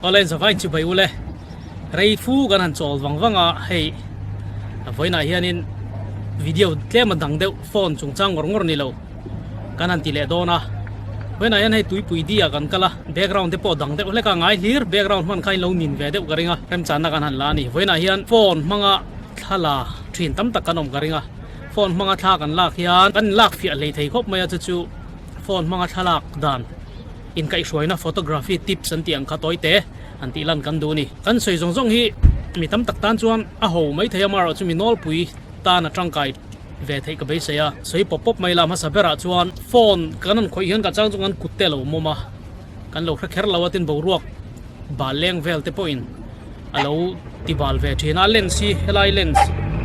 Awle zavai chu bai ule rei fu kan han chawl vang vang a hei vawiinah hianin video tlem a dang deuh phone chungchang ngawr ngawr ni lo kan han ti leh dawn a vawiinah hian hei tuipui di ah kan kal a background te pawh dang deuh hlek a ngai hlir background hman kha in lo nin ve deuh ka ring a remchanna kan han la a ni vawiinah hian phone hmanga thla la thin tam tak kan awm ka ring a phone hmanga thla kan lak hian kan inlak fiah hlei thei khawp mai a chu chu phone hmanga thlalak dan. Inkaihhruaina photography tips an tih ang kha tawi te an tih lan kan duh a ni. Kan sawi zawng zawng hi mi tam tak tan chuan a ho mai thei a, amaherawh chu mi nawlpui tan a tangkai ve theih ka beisei a. Sawi pawp pawp mai la hmasa berah chuan phone kan han khawih hian ka chang chu kan kut te a lo mawm a, kan lo hre kher lo a tin boruak bal leng vel te pawhin a lo ti bal ve thin a, lens hi helai lens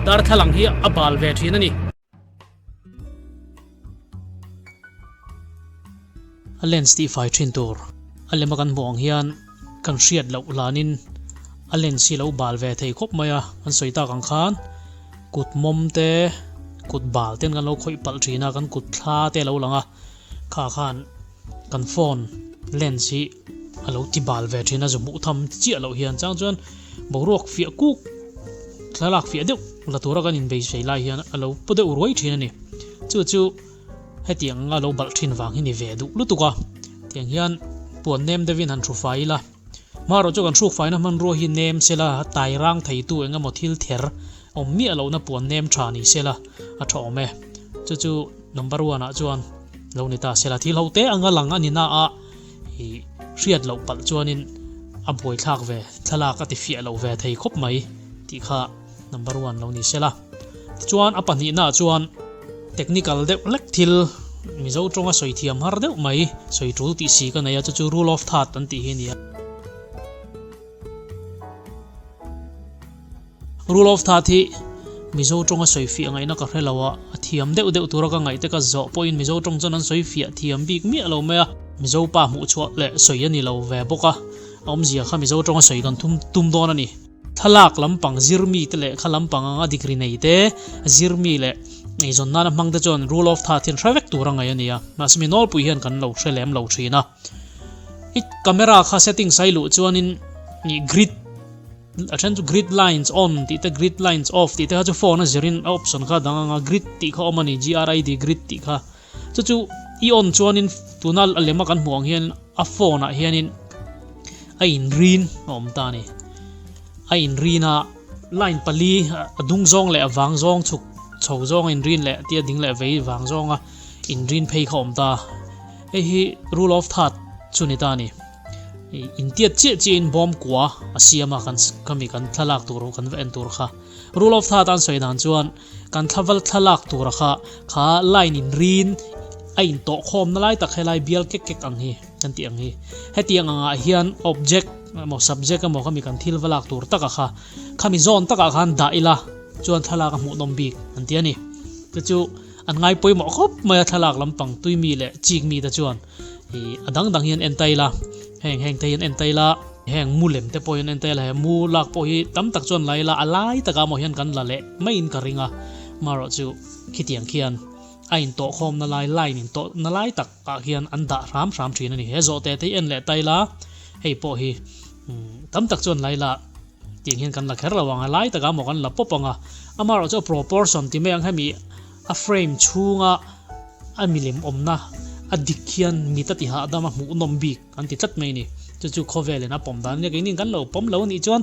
darthlalang hi a bal ve thin a ni. A lens tih fai thin tur a lema kan hmuh ang hian kan hriat loh hlanin a lens hi lo bal ve thei khawp mai a, kan sawi tak ang khan kut mawm te kut bal ten kan lo khawih palh thin a, kan kut thla te a lo lang a, kha khan kan phone lens hi a lo ti bal ve thin a, zu hmuh tham chiah loh hian chang chuan boruak fiah kuk thlalak fiah deuh la tura kan inbeisei lai hian a lo paw deuh ruai thin a ni. Chu chu hetiang anga lo balh thin vang hi ni ve duh lutuk a, tiang hian puan nem deuhin han hru fai ila, hmarawh chu kan hruk faina hmanrua hi nem sela tai rang theitu eng emaw thil ther awm miah lohna puan nem tha ni sela a tha awm e. Chu chu number one ah chuan lo ni ta sela thil ho te anga lang a ni na a ih hriat loh palh chuanin a buaithlak ve thlalak a ti fiah loh ve thei khawp mai tih kha number one lo ni sela. Tichuan a pahnihnaah chuan technical deuh hlek thil Mizo tawnga sawi thiam har deuh mai sawi tul tih si ka nei a chu chu rule of third an tih hi a ni a. Rule of third hi Mizo tawnga sawi fiah ngaihna ka hre lo a, a thiam deuh deuh tura ka ngaih te ka zawh pawhin Mizo tawng chuan an sawi fiah thiam bik miah lo mai a. Mizo pa hmuhchhuah leh sawi a ni lo ve bawk a, a awmzia kha Mizo tawnga sawi kan tum dawn a ni. Thlalak lampang zirmi te leh kha lampang anga degree nei te, zirmi leh eizawn nana hmang te chuan rule of third hian hre vek tur a ngaih a ni a, mahse mi nawlpui hian kan lo hre lem lo thin a. I camera kha settings a i luh chuanin ih grid a then chu grid lines on tih te grid lines off tih te kha chu phone a zirin a option kha a dang anga grid tih kha a awm a ni grid grid tih kha chu chu i on chuanin tuna a lema kan hmuh ang hian a phone ah hianin a inrin a awm ta a ni a inrin a line pali a dung zawng leh a vang zawng chhuk chho zawng a inrin leh tia ding leh vei vang zawnga inrin phei kha a awm ta hei hi rule of third chu ni ta a ni intiat chiah chiah in bawm kua a siam a kan khami kan thlalak tur kan va en tur kha rule of third an sawi dan chuan Kan thlaval thlalak tura kha kha line in rin a in tawh khawm na lai tak helai bial kek kek ang hi kan tih ang hi. Hetiang angah hian object emaw subject emaw khami kan thil va lak tur taka kha khami zawn takah khan dah ila chuan thlalak a hmuhnawm bik an ti a ni. Te chu an ngai pawimawh khawp mai a thlalak lampang tui mi leh chik mi te chuan ih a dang dang hi an en ta ila heng heng te hi an en ta ila. Heng mu lem te pawh hian en tel he mu lak pawh hi tam tak chuan la ila a lai takah maw hian kan la leh maiin ka ring a, marawh chu khitiang khian a intawh khawmna lai line intawh na lai tak ah khian an dah hram hram thin a ni. He zawhte te hi en leh ta ila hei pawh hi tam tak chuan la ila tiang hian kan la kher lo ang a lai takah maw kan la pawp ang a, amarawh chu a proportion ti mai ang hemi a frame chhunga a milem awmna a dik hian mit a ti hahdam a hmuhnawm bik. An ti tlat mai a ni. Chu chu khawvelin a pawm dan a nia. Keini kan lo pawm lo a nih chuan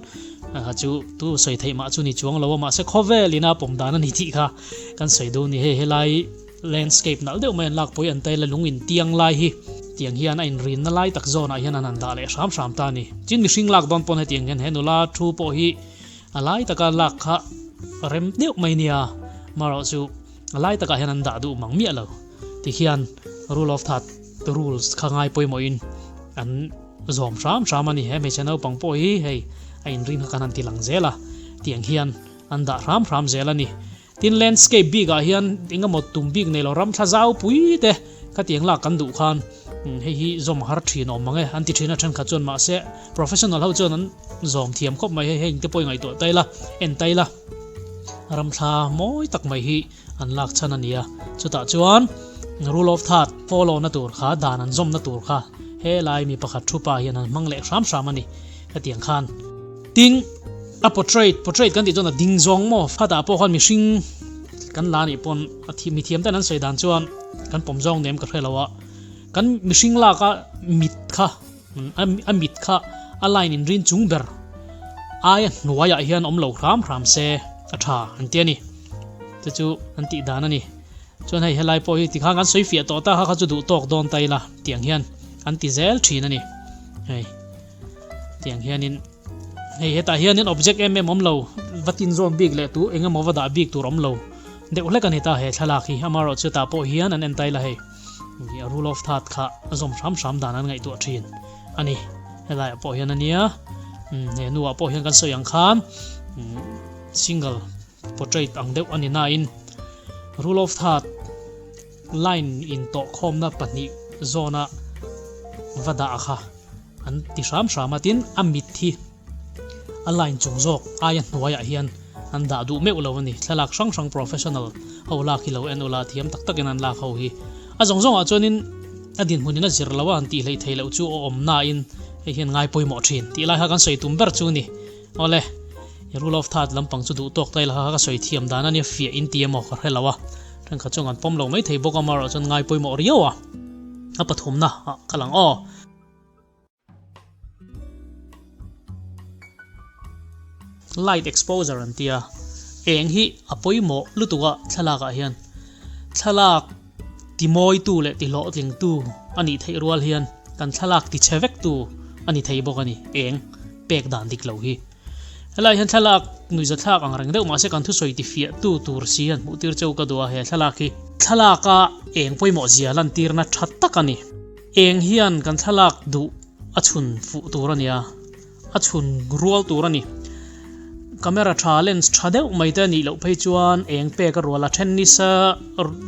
chu tu sawi theih mah chu ni chuang lo a, mahse khawvelin a pawm dan a ni tih kha kan sawi duh a ni. Hei helai landscape nalh deuh mai an lakpui an taila lung in tiang lai hi tiang hian a inrinna lai tak zawnah hian an han dah leh hram hram ta a ni. Tin mihring lak dawn pawn hetiang hian he nula thu pawh hi a lai taka lak kha rem deuh mai nia, marawh chu a lai takah hian an dah duh mang miah lo. Tikhian rule of third rules kha ngai pawimawhin an zawm hram hram a ni. He hmeichhe naupang pawh hi hei a inrin kha kan han ti lang zel a, tiang hian an dah hram hram zel a ni. Tin landscape bikah hian eng emaw tum bik nei lo ram thla zau pui te kha tiang lak kan duh khan hei hi zawm har thin awm mang e an ti thin a thenkhat chuan mahse professional ho chuan an zawm thiam khawp mai hei heng te pawh i ngaihtuah ta ila en ta ila ram thla mawi tak mai hi An lak chhan a ni a, chutah chuan rule of third follow na tur kha, dan an zawmna tur kha helai mi pakhat thu pa hian an hmang leh hram hram a ni. Hetiang khan. Tin, a portrait, portrait kan tih chuan a ding zawng maw? Khatah pawh khan mihring kan la nih pawn a thi, mithiam ten an sawi dan chuan kan pawm zawng nem ka hre lo a, kan mihring lak a mit kha, a mit kha a line in rin chung ber aia hnuaiah hian awm lo hram hram se a tha an ti a ni. Chu chu an tih dan a ni. Chuan hei helai pawh hi tikhan kan sawi fiah tawh ta kha kha chu duh tawk dawn ta ila tiang hian an ti zel thin a ni. Hei tiang hianin hei hetah hianin object em em awm lo va tin zawn bik leh tu eng emaw va dah bik tur awm lo deuh hlek a ni ta he thlalak hi amaherawh chu tah pawh hian an en ta ila hei a rule of third kha a zawm hram hram dan an ngaihtuah thin a ni. Helaiah pawh hian a nia he hnuah pawh hian kan sawi ang khan single Portrait ang deuh a ni nain rule of third line intawhkhawmna pahnih zawna va dah kha an ti hram hram a, tin a mit hi a line chung zawk aia hnuaiah hian an dah duh meuh lo a ni. Thlalak hrang hrang professional ho lak hi lo en ula thiam tak takin an lak ho hi a zawng zawngah chuanin a dinhmunin a zir lo a han tih hleih theih loh chu a awm nain hei hian ngai pawimawh thin tih lai kha kan sawi tum ber chu a ni. Awle, i rule of third lampang chu duh tawk ta ila kha ka sawi thiam dan a nia fiah in ti emaw ka hre lo a, thenkhat chuan kan pawm lo mai thei bawk a, amaherawh chuan ngai pawimawh riau a, a pathumna ah ka lang aw. Light exposure an tia, eng hi a pawimawh lutuk a thlalak ah hian thlalak timawitu leh tihlawhtlingtu a nih theih rual hian kan thlalak tichhe vektu a ni thei bawk a ni, eng pek dan dik lo hi. Helai hian thlalak nuihza thlak ang reng deuh mahse kan thusawi tifiahtu tur si hian hmuh tir cheu ka duh a, he thlalak hi thlalaka eng pawimawh zia lantirna tha tak a ni. Eng hian kan thlalak duh a chhun fuh tur a nia. A chhun rual tur a ni. Camera tha lens tha deuh mai te a nih loh phei chuan eng pek a rual a then nisa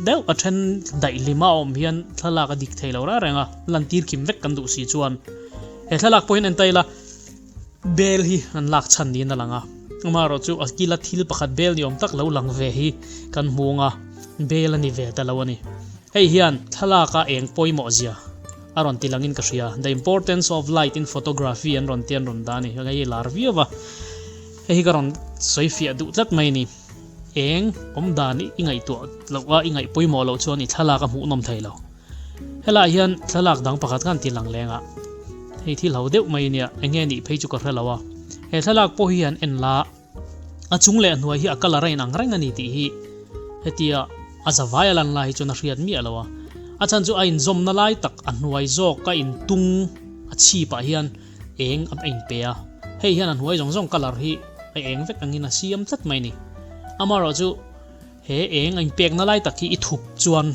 deuh a then daih hlim a awm hian thlalak a dik thei lo reng reng a, lantir kim vek kan duh si chuan he thlalak pawh hian en ta ila bel hi an lak chhan niin a lang a, amaherawh chu a kila thil pakhat bel ni awm tak lo lang ve hi kan hmu ang a, bel a ni ve ta lo a ni. Hei hian thlalaka eng pawimawh zia a rawn ti langin ka hria. The importance of light in photography an rawn ti an rawn dah a ni. Hei hi lar viau va, hei hi ka rawn sawi fiah duh tlat mai a ni. Eng awm dan i ngaihtuah loh a, i ngaih pawimawh loh chuan i thlalak a hmuhnawm thei lo. Helaiah hian thlalak dang pakhat khan ti lang leng a, hei thil ho deuh mai nia, eng nge nih phei chu ka hre lo a. He thlalak pawh hi han en la. A chung leh a hnuai hi a colour a inang reng a ni tih hi hetia a zavai a lan lai hi chuan a hriat miah lo a. A chhan chu a inzawmna lai tak a hnuai zawk a intung a chhipah hian eng a inpe a, hei hian a hnuai zawng zawng colour hi a eng vek angin a siam tlat mai a ni. Amaherawh chu he eng a inpekna lai tak hi i thup chuan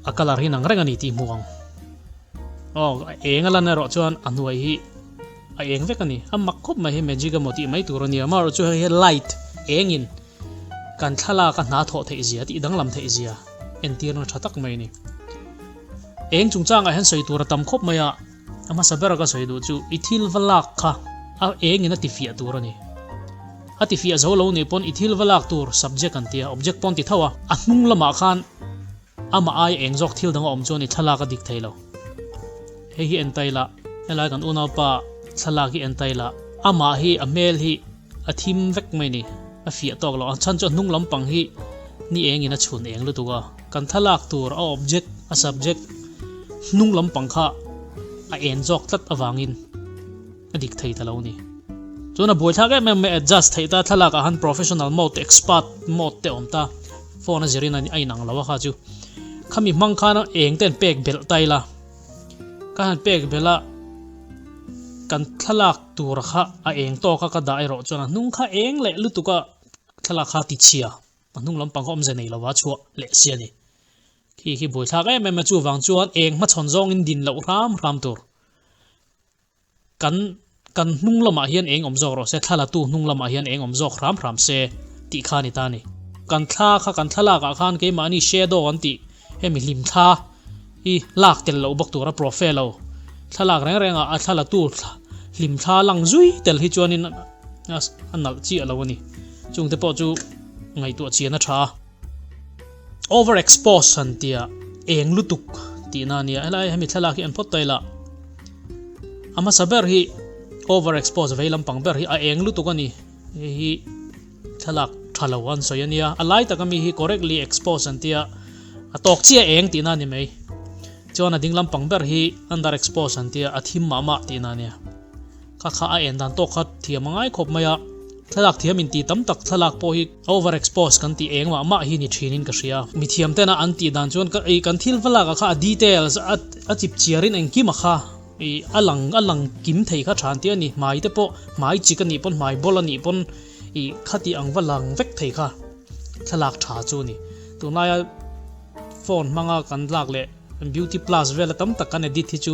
a colour hi inang reng a ni tih hmuh ang. Aw, eng a lan erawh chuan a hnuai hi a eng vek a ni. A mak khawp mai hi magic emaw tih mai tur a ni a, amaherawh chu hei hi light engin kan thlalak a hna thawh theih zia tih danglam theih zia entirna tha tak mai a ni. Eng chungchangah hian sawi tur a tam khawp mai a, a hmasa bera ka sawi duh chu i thil va lak kha a engin a tifiah tur a ni. A tifiah zo lo nih pawn i thil va lak tur subject an tia, object pawn ti tho a, a hnung lamah khan Amah ai eng zawk thil dang a awm chuan i thlalak a dik thei lo. Hei hi en ta ila, helai kan unaupa thlalak hi en ta ila, amah hi a hmel hi a thim vek mai ni, a fiah tawk lo. A chhan chu a hnung lampang hi ni engin a chhun eng lutuk a, kan thlalak tur a object, a subject hnung lampang kha a en zawk tlat avangin a dik thei ta lo ni. Chuan a buaithlak em em mai adjust theih ta thlalak ah han professional mode expert mode te awm ta phone a zirin a inang lo a kha chu khami hmang khan eng ten pek belh ta ila ka han pek belh a kan thlalak tur kha a eng tawk a ka dah erawh chuan a hnung kha eng leh lutuk a thlalak kha tichhia a hnung lampang kha awmze nei lova chhuah leh si a ni. Khi khi buaithlak em em a chuvang chuan eng hmachhawn zawngin din loh hram hram tur. Kan kan hnung lamah hian eng awm zawk rawh se, thla latu hnung lamah hian eng awm zawk hram hram se tih kha a ni ta a ni. Kan thla kha kan thlalak ah khan keimahni shadow an tih hemi hlim thla hi lak tel loh bawk tur a profe lo. Thlalak reng reng ah a thla latu hlim thla lang zui tel hi chuanin a nalh chiah lo a ni. Chungte pawh chu ngaihtuah chian a tha a. Over expose han tia eng lutuk tihna a nia. Helai hemi thlalak hi an phawt ta ila. A hmasa ber hi Over expose vei lampang ber hi a eng lutuk a ni. Hei hi thlalak tha lo an sawi a nia. A lai taka mi hi correctly expose an tia a tawk chiah eng tihna a ni mai. Chuan a ding lampang ber hi under expose an tia a thim mah mah tihna a nia. Kha kha a en dan tawk kha thiam a ngai khawp mai a. Thlalak thiam in tih tam tak thlalak pawh hi over expose kan tih eng mah mah hi ni thin in ka hria. Mi thiam tena an tih dan chuan ka ei kan thil va lakah kha a details a a chip chiar in engkim a kha ih a lang a lang kim thei kha than tih a ni. Hmai te pawh hmai chik a nih pawn hmai bawl a nih pawn ih khati ang va lang vek thei kha thlalak tha chu a ni. Tunlaia phone hmanga kan lak leh Beauty plus vela tam tak kan edit hi chu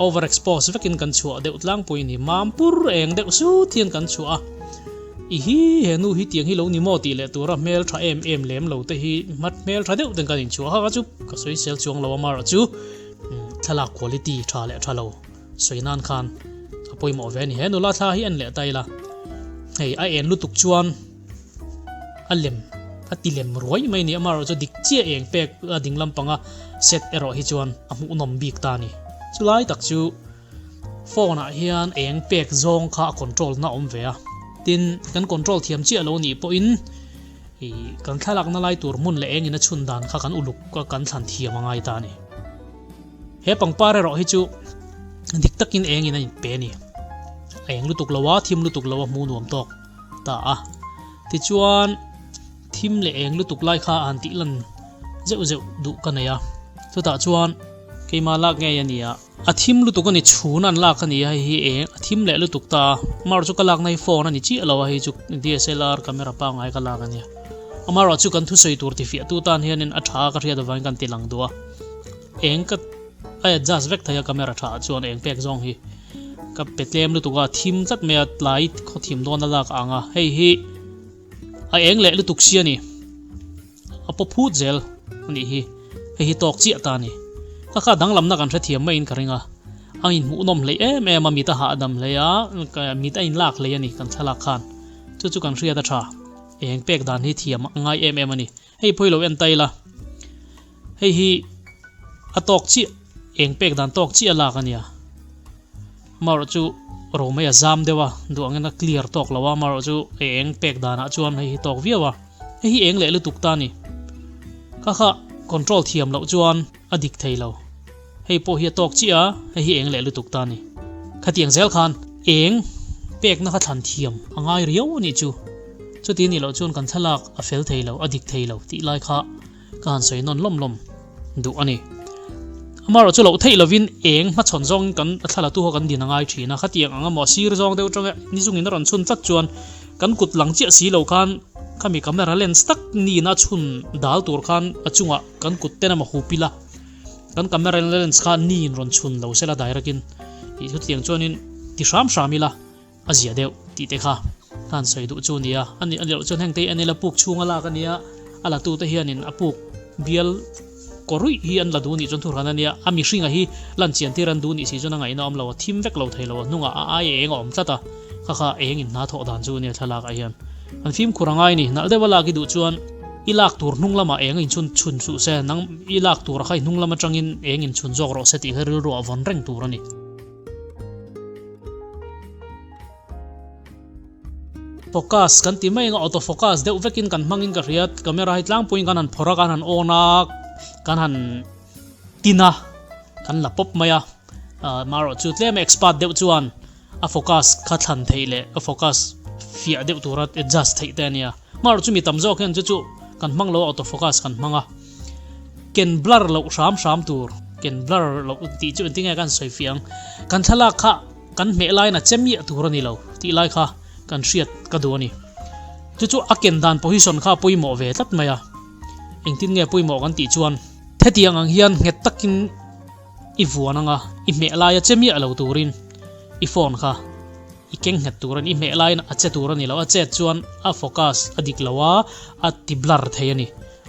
over expose vekin kan chhuah deuh tlangpui a ni. Mampur eng deuh sut hian kan chhuah a, i hi he nu hi tiang hi lo ni maw tih leh tura hmel tha em em lem lo te hi hmat hmel tha deuh ten kan inchhuah a, kha chu ka sawi sel chuang lo a amaherawhchu thlalak quality tha leh tha lo sawi nan khan a pawimawh ve a ni. He nula thla hi en leh ta ila hei a en lutuk chuan. A lem a ti lem ruai mai a ni. Amaherawhchu dik chiah eng pek a ding lampanga set erawh hi chuan a hmuhnawm bik ta a ni. Chulai tak chu phone ah hian eng pek zawng kha a control na awm ve a. Tin, kan control thiam chiah lo nih pawhin ih kan thlalakna lai tur hmun leh engin a chhun dan kha kan uluk a kan thlan thiam a ngai ta a ni. He pangpar erawh hi chu dik takin engin a inpe a ni. A eng lutuk lo a, thim lutuk lo a hmuh nuam tawk. ta a. Tichuan, thim leh eng lutuk lai kha a han tih lan zeuh zeuh duh ka nei a. Chutah chuan keimah lak ngei a ni a. A thim lutuk a ni, chhun an lak a ni a, hei hi eng a thim leh lutuk ta a. Amaherawh chu ka lakna hi phone a ni chiah lo a, hei chu DSLR camera pangngai ka lak a nia. Amaherawh chu kan thusawi tur tifiahtu tan hianin a tha ka hriat avangin kan ti lang duh a. Eng ka a adjust vek thei a camera tha ah chuan eng pek zawng hi ka pe tlem lutuk a thim tlat mai a tlai khaw thim dawn a lak ang a hei hi a eng leh lutuk si a ni a paw phut zel a nih hi hei hi tawk chiah ta a ni ka kha danglamna kan hrethiam maiin ka ring a a inhmuhnawm hleih em em a mit a hahdam hle a mit a inlak hlei a ni kan thlalak khan chu chu kan hriat a tha eng pek dan hi thiam a ngai em em a ni. Hei pawh hi lo en ta ila, hei hi a tawk chiah, eng pek dan tawk chiah a lak a nia. Amaherawh chu romei a zam deuh a, duh angin a clear tawk lo a, amaherawh chu eng pek danah chuan hei hi tawk viau a. Hei hi eng leh lutuk ta a ni. Kha kha control thiam loh chuan a dik thei lo. Hei pawh hi a tawk chiah a, hei hi eng leh lutuk ta a ni. Khatiang zel khan eng pekna kha thlan thiam a ngai riau a nih chu. Chuti nih loh chuan kan thlalak a fel thei lo, a dik thei lo tih lai kha ka han sawi nawn lawm lawm duh a ni. Amaherawh chu loh theih lovin eng hmachhawn zawngin kan thlalatu ho kan din a ngai thin a, khatiang ang emaw sir zawng deuh tanga ni zungin a rawn chhun tlat chuan kan kut lang chiah si lo khan khami camera lens tak niin a chhun dal tur khan a chungah kan kut ten emaw hup ila. Kan camera lens kha ni in rawn chhun lo sela direct in tih chutiang chuanin ti hram hram ila a zia deuh tih te kha ka han sawi duh chu a ni a. A nih loh chuan heng te hi en ila puk chhunga lak a nia, a la tute hianin a puk bial kaw ruih hi an la duh nih chuan thuhran a nia, a mihringa hi lan chian tir an duh nih si chuan a ngaihna awm lo a, thim vek lo thei lo a, hnungah a ai eng a awm tlat a, kha kha eng in hna thawh dan chu a nia thlalak ah hian kan fimkhur a ngai a ni. Nalh deuha lak i duh chuan. I lak tur hnung lamah eng inchhun chhun suh se, nang i lak tura kha i hnung lam atangin eng inchhun zawk rawh se tih kha rilru ah vawn reng tur a ni. Focus kan ti mai anga auto focus deuh vekin kan hmangin ka hria, camera hi tlangpuiin kan han phawrh a, kan han on a, kan han tin a, kan la pawp mai a, marawh chu tlem expert deuh chuan a focus kha thlan theih leh a focus fiah deuh tura adjust theih te a nia. Hmarawh chu mi tam zawk hian chu chu kan hmang lo a auto focus kan hmang a. Ken blur loh hram hram tur, ken blur loh tih chu engtin nge kan sawi fiah ang. Kan thlalak kha kan hmeh laiin a che miah tur a ni lo tih lai kha kan hriat ka duh a ni. Chu chu a ken dan position kha a pawimawh ve tlat mai a. Engtin nge pawimawh kan tih chuan hetiang ang hian nghet takin I vuan anga i hmeh laia che miah lo turin i phone kha i keng nghet tur a ni. I hmeh laiin a che tur a ni lo. A chet chuan a focus a dik lo a, a ti blur thei a ni.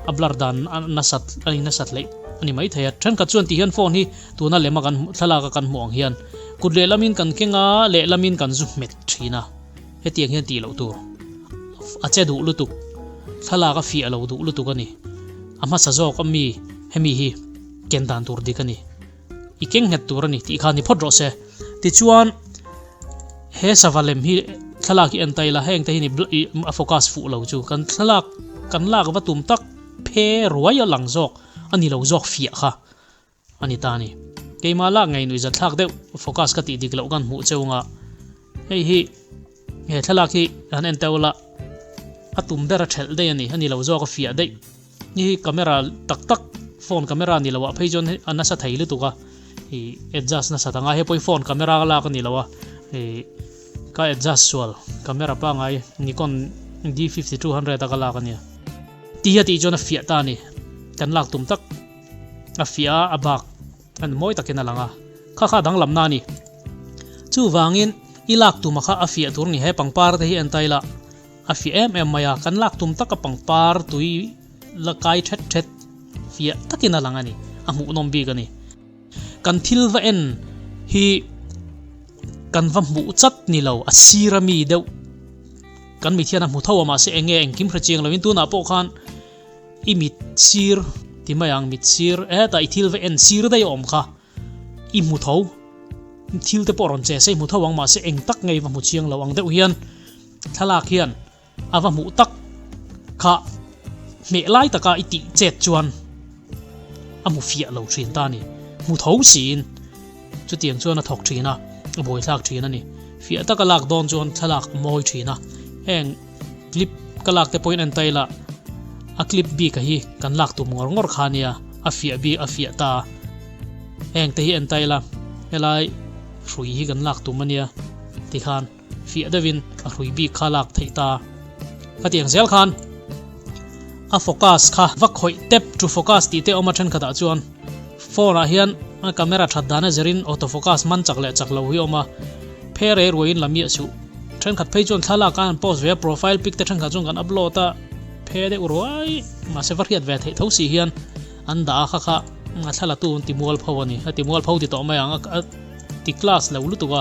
A blur dan a nasat a ni nasat hleih a ni mai thei a. Thenkhat chuan ti hian phone hi tuna lema kan thlalaka kan hmuh ang hian kut lehlamin kan keng a, lehlamin kan zu hmet thin a. Hetiang hian tih loh tur. A che duh lutuk. Thlalak a fiah lo duh lutuk a ni. A hmasa zawk a mi hemi hi. Ken dan tur dik a ni. I keng nghet tur a ni tih kha ni phawt rawh se. Tichuan, He sava lem hi thlalak hi en ta ila heng te hi ni ih a focus fuh lo chu kan thlalak kan lak va tum tak phe ruai a lang zawk a ni lo zawk fiah kha a ni ta a ni. Keimah lak ngei nuih zat thlak deuh focus ka tih dik loh kan hmuh cheu anga hei hi he thlalak hi han en teuh la a tum ber a thelh daih a ni a ni lo zawk a fiah daih. Ni hi camera tak tak phone camera ni lo ah phei chuan a nasa thei lutuk a ih adjust nasa ta ngai hei pawh hi phone camera ka lak a ni lo a ih ka adjust sual camera pangai Nikon D 5200 a ka lak a nia ti hi a tih chuan a fiah ta a ni kan lak tum tak a fiah a a bak an mawi takin a lang a kha kha danglamna a ni chuvangin i lak tuma kha a fiah tur a ni he pangpar te hi en ta ila. A fiah em em mai a, kan lak tum taka pangpar tui la kai thet thet fiah takin a lang a ni, a hmuhnawm bik a ni. Kan thil va en hi kan va hmuh chat ni lo, a sir a mi deuh kan mit hian a hmu tho a mahse eng nge engkim hre chiang loin tunah pawh khan i mit sir ti mai ang mit sir hetah i thil va en sir daih a awm kha. I hmu tho, thil te pawh rawn che se i hmu tho ang mahse eng tak ngei va hmu chiang lo ang deuh hian thlalak hian a va hmuh tak kha hmeh lai taka i tih chet chuan a hmu fiah lo thin ta a ni. Hmu tho siin chutiang chuan a thawk thin a, a buaithlak thin a ni. Fiah taka lak dawn chuan thlalak a mawi thin a, heng clip ka lak te pawhin en ta ila a clip bik a hi kan lak tum ngawr ngawr kha ania a fiah bik a fiah ta heng te hi en ta ila helai hrui hi kan lak tum ania tikhan fiah deuhin a hrui bik kha lak theih ta khatiang zel khan a focus kha va khawih tep to focus tih te awm a thenkhatah chuan phone ah hian a camera that dan a zirin auto focus man chak leh chak lo hi a awm a phe rei ruaiin la miah suh thenkhat phei chuan thlalak a an post ve a profile pic te thenkhat chuan kan upload a phe deuh ruai mahse va hriat ve theih tho si hian an dah a kha kha a thla tu an ti mual pho a ni a ti mual pho ti tawh mai ang a ti class lo lutuk a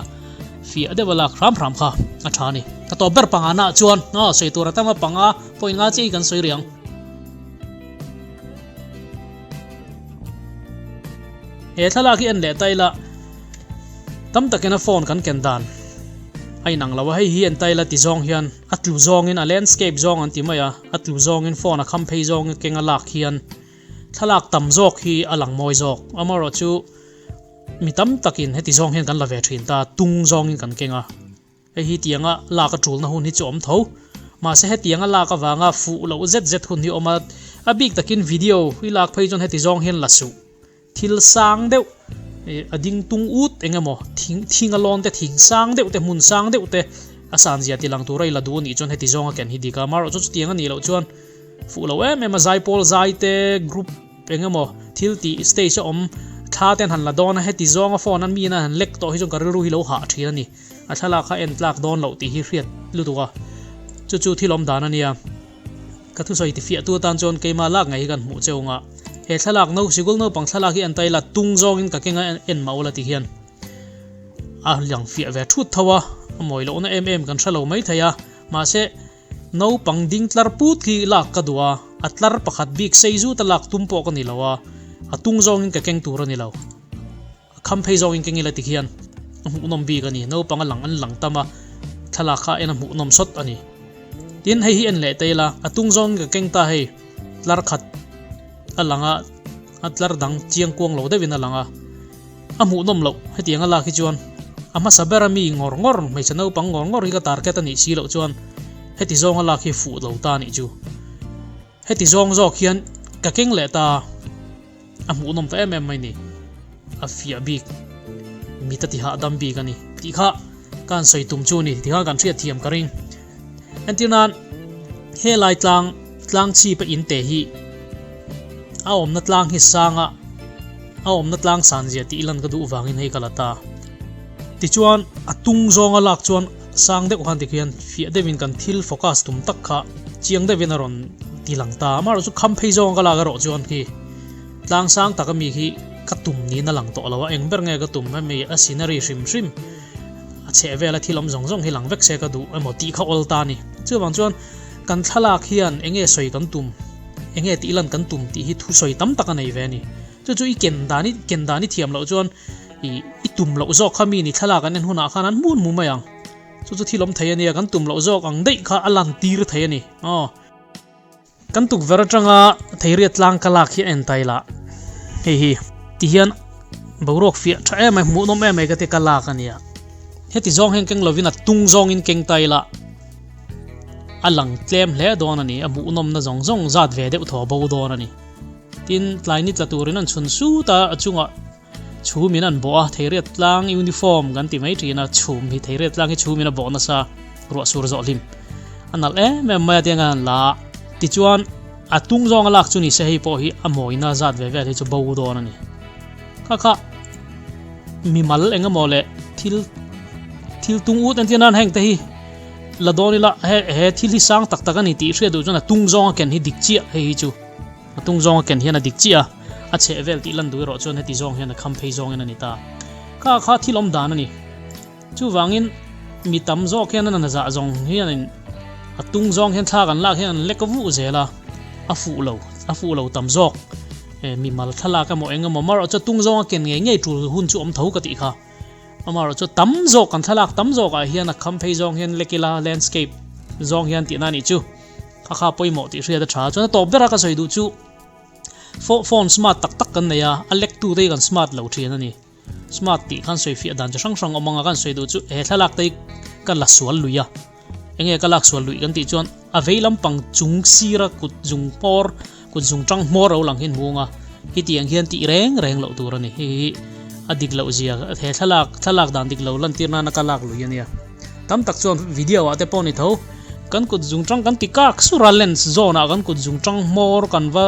fiah deuh a lak hram hram kha a tha a ni ka tawp ber panga naah chuan aw sawi tur a tam a panga point nga chiah hi kan sawi rih ang. He thlalak hi en leh ta ila tam takin a phone kan ken dan a inang lo a hei hi en ta ila ti zawng hian a tlu zawngin a landscape zawng an ti mai a a tlu zawngin phone a kham phei zawng keng a lak hian thlalak tam zawk hi a lang mawi zawk amaherawhchu mi tam takin heti zawng hian kan la ve thin ta tung zawngin kan keng a. Hei hi tianga lak a tulna hun hi chu awm tho. Mahse hetianga lak avanga fuh loh zet zet hun hi awm a, a bik takin video hi lak phei chuan heti zawng hian la suh. Thil sang deuh a ding tung ut eng emaw thing thing a lawn te thing sang deuh te hmun sang deuh te a san zia ti lang tura i la duh a nih chuan heti zawnga ken hi dik a. Amaherawh chu chutiang a nih loh chuan fuh loh em em a zaipawl zai te group Eng emaw thil tih stage a awm thla ten han la dawn a, heti zawnga phone a mi in a han lek tawh hi chuan ka rilru hi lo hah thin a ni. A thlalak kha en tlak dawn loh tih hi hriat lutuk a, chu chu thil awm dan a nia. Ka thusawi ti fiah tu atan chuan keimah lak ngei hi kan hmuh cheu nga. He thlalak no sikul naupang thlalak hi en ta ila tung zawngin ka keng a en mah ula ti hian a lang fiah ve thut tho a, a mawi lohna em em kan hre lo maithei a, mahse Naupang ding tlar put hi lak ka duh a, a tlar pakhat bik sei zut a lak tum pawh ka ni lo a, a tung zawngin ka keng tur a ni lo. A kham phei zawngin keng ila tikhian a hmuhnawm bik a ni, naupang a lang an lang tam a, thlalak kha en a hmuhnawm sawt a ni. Tin, hei hi en leh ta ila, a tung zawngin ka keng ta hei, tlar khat a lang a, a tlar dang chiang kuang lo deuhin a lang a. A hmuhnawm loh hetiang a lak hi chuan a hmasa ber a mi ngawr ngawr hmeichhe naupang ngawr ngawr hi ka target a nih si loh chuan heti zawng a lak hi fuh lo ta a nih chu. Heti zawng zawk hian ka keng leh ta a hmuhnawm ta em em mai ni. A fiah bik mit a ti hahdam bik a ni tih kha ka han sawi tum chu a ni tih kha kan hriat thiam ka ring. Entir nan helai tlang tlang chhip a in te hi a awmna tlang hi sanga a awmna tlang san zia tih lan ka duh vangin hei ka la ta. Tichuan a tung zawnga lak chuan sang deuh khan tikhian fiah deuhin kan thil focus tum tak kha chiang deuhin a rawn ti lang ta. Amaherawhchu kham phei zawnga ka lak erawh chuan khi tlang sang tak ami khi ka tum niin a lang tawh lo a, eng ber nge ka tum hemi a scenery hrim hrim. A chheh vela thil awm zawng zawng hi lang vek se ka duh emaw tih kha awl ta a ni. Chuvang chuan kan thlalak hian eng nge sawi kan tum, eng nge tih lan kan tum tih hi thusawi tam tak a nei ve a ni. Chu chu i ken dan i ken dan i thiam loh chuan i i tum loh zawk kha mi ni thlalak an en hunah khan an hmun hmu mai ang. Chu chu thil awm thei a nia, kan tum loh zawk ang daih kha a lan tir thei a ni. Aw. Kan tukverh atanga theiriat tlang ka lak hi a en tai lah. Hei hi ti hian boruak fiah tha em mai, hmuhnawm em mai ka ti ka lak a nia. Heti zawng hian keng lovin a tung zawngin keng tai lah. A lang tlem hle dawn a ni, a hmuhnawmna zawng zawng zat ve deuh thaw bo dawn a ni. Tin, tlai ni tla turin an chhun sut a, a chungah chhum in an bawh a, theiriat tlang uniform kan ti mai thin a, chhum hi theiriat tlang hi chhum in a bawh nasa ruah sur zawh hlim a nalh em em mai a tiang a han la a, tichuan a tung zawnga lak chu ni se hei pawh hi a mawina zat ve vel hi chu bo dawn a ni. Kha kha mimal eng emaw leh thil thil tung ut entir nan heng te hi la dawn ila he he thil hi sang tak tak a ni tih hriat duh chuan a tung zawnga ken hi dik chiah hei hi chu. A tung zawng a ken hian a dik chiah a, a chheh vel tih lan duh erawh chuan heti zawng hian a kham phei zawngin a ni ta. Kha kha thil awm dan a ni. Chuvangin mi tam zawk hian an zah zawng hianin a tung zawng hian thla kan lak hian an lek vuh zel a, a fuh lo, a fuh lo tam zawk. E, mimal thlalak emaw eng emaw marawh chu a tung zawng a ken ngei ngei tul hun chu awm tho ka tih kha. Amaherawh chu tam zawk kan thlalak tam zawkah hian a kham phei zawng hian lek ila landscape zawng hian tihna a nih chu. Kha kha pawimawh tih hriat a tha. Chuan a tawp bera ka sawi duh chu phone smart tak tak kan nei a, a lek tu te hi kan smart lo thin a ni. Smart tih khan sawi fiah dan chi hrang hrang awm ang a, kan sawi duh chu he thlalak te hi ka la sual lui a. Enge ka lak sual lui kan tih chuan a vei lampang chung sira kut zung hmawr, kut zung tang hmawr ro lang hian hmung a, hetiang hian tih reng reng loh tur a ni. Hei hi a dik loh zia he thlalak thlalak dan dik lo lantir nana ka lak lui a nia. Tam tak chuan video ah te pawh ni tho, kan kut zung tang kan ti kak sur a, lens zawn ah kan kut zung tang hmawr kan va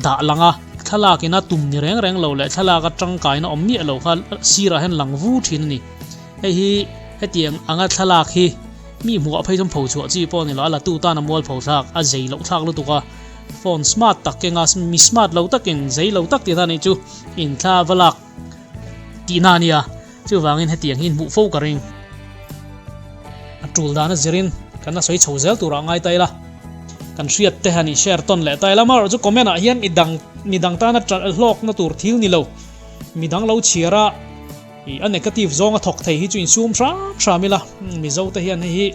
dah lang a, thlalak ina tum ni reng reng lo leh thlalak a tangkaina awm miah lo kha sirah hian lang vu thin a ni. Hei hi hetiang anga thlalak hi mi hmuh ah phei chuan pho chhuah chi pawh a ni lo, a la tu tan a mual pho thlak, a zei loh thlak lutuk a, phone smart tak kenga mi smart lo takin zei lo tak tihna nih chu inthla va lak tihna a nia. Chuvangin hetiang hi inhmuh fo ka ring. A tul dan a zirin kan la sawi chho zel turah ngai ta ila. Kan hriat te han in share tawn leh ta ila. Amaherawhchu comment ah hian midang midang tana hlawkna tur thil ni lo. Midang lo chhiar a ih a negative zawng a thawk thei hi chu insum hram hram ila. Mizo te hian hei hi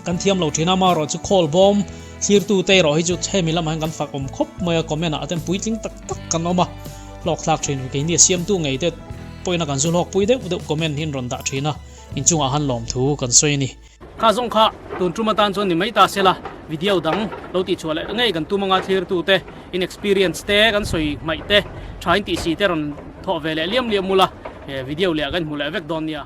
kan thiam lo thin a. Amaherawhchu call bawm thlirtu te erawh hi chu hemi lamah hian kan fak awm khawp mai a. Comment ah ten puitling tak tak kan awm a. Hlawk thlak thin keini a siamtu ngei te pawhin a kan zu hlawk pui deuh deuh comment hi an rawn dah thin a, inchungah han lawmthu kan sawi a ni. Kha zawng kha tun tum atan chuan ni mai ta sela, video dang lo tih chhuah leh ngei kan tum anga thlirtu te in experience te kan sawi hmaih te tha in tih si te rawn thawh ve leh liam liam mula video leh ah kan hmu leh vek dawn nia.